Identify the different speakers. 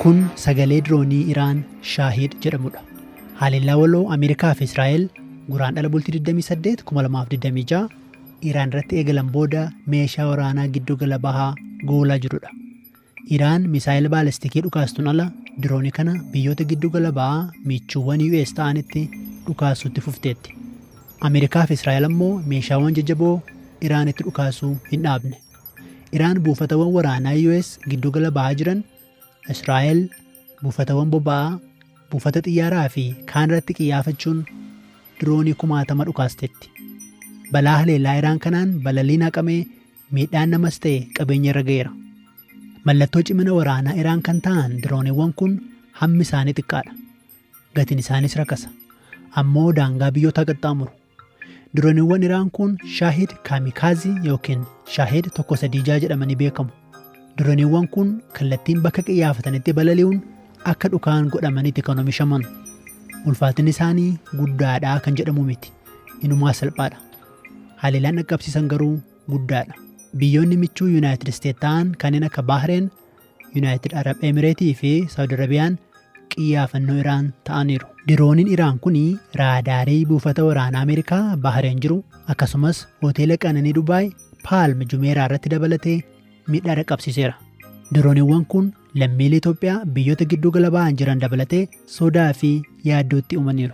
Speaker 1: Kun sagalee diroonii Iraan Shaahid jedhamudha. Haleellaa waloo Ameerikaa fi Israa'el Guraandhala bultii 28, 2026 Iraan irratti eegalan booda meeshaa waraanaa giddugala bahaa goolaa jirudha. Iraan misaayila baalistikii dhukaastuun ala diroonii kana biyyoota giddugala bahaa michuuwwan US ta'anitti dhukaasuutti fufteetti. Ameerikaa fi Israa'el ammoo meeshaawwan jajjaboo Iraanitti dhukaasuu hin dhaabne. Iraan buufatawwan waraanaa US giddugala bahaa jiran, Israa'el buufatawwan boba'aa, buufata xiyyaaraa fi kaan irratti qiyyaafachuun diroonii kumaatama dhukaasteetti. Balaa haleellaa Iraan kanaan balaliin haqamee miidhaan namas ta'e qabeenya irra ga'eera. Mallattoo cimina waraanaa Iraan kan ta'an dirooniiwwan kun hammi isaanii xiqqaadha. Gatiin isaanis rakasa. Ammoo daangaa biyyootaa qaxxaamuru. Dirooniiwwan Iraan kun Shaahid Kaamikaazii yookiin Shaahid 136 jedhamanii beekamu. Dirooniiwwan kun kallattiin bakka qiyyaafatanitti balali'uun akka dhukaan godhamanitti kan oomishaman. Ulfaatinni isaanii guddaadhaa kan jedhamu miti. Inumaa salphaadha. Haleellaan dhaqqabsiisan garuu guddaadha. Biyyoonni michuu Yuunaayitid Isteet ta'an kanneen akka Bahreen, Yuunaayitid Arab Emireetii fi Saawud Arabiyaan qiyyaafannoo Iraan ta'aniiru. Dirooniin Iraan kun raadaarii buufata waraanaa Ameerikaa Bahreen jiru, akkasumas hoteela qananii Dubaay Paalm Jumeeraa irratti dabalatee miidhaa dhaqqabsiiseera. Dirooniiwwan kun lammiilee Itoophiyaa biyyoota giddugala ba'an jiran dabalatee sodaa fi yaaddootti uumaniiru.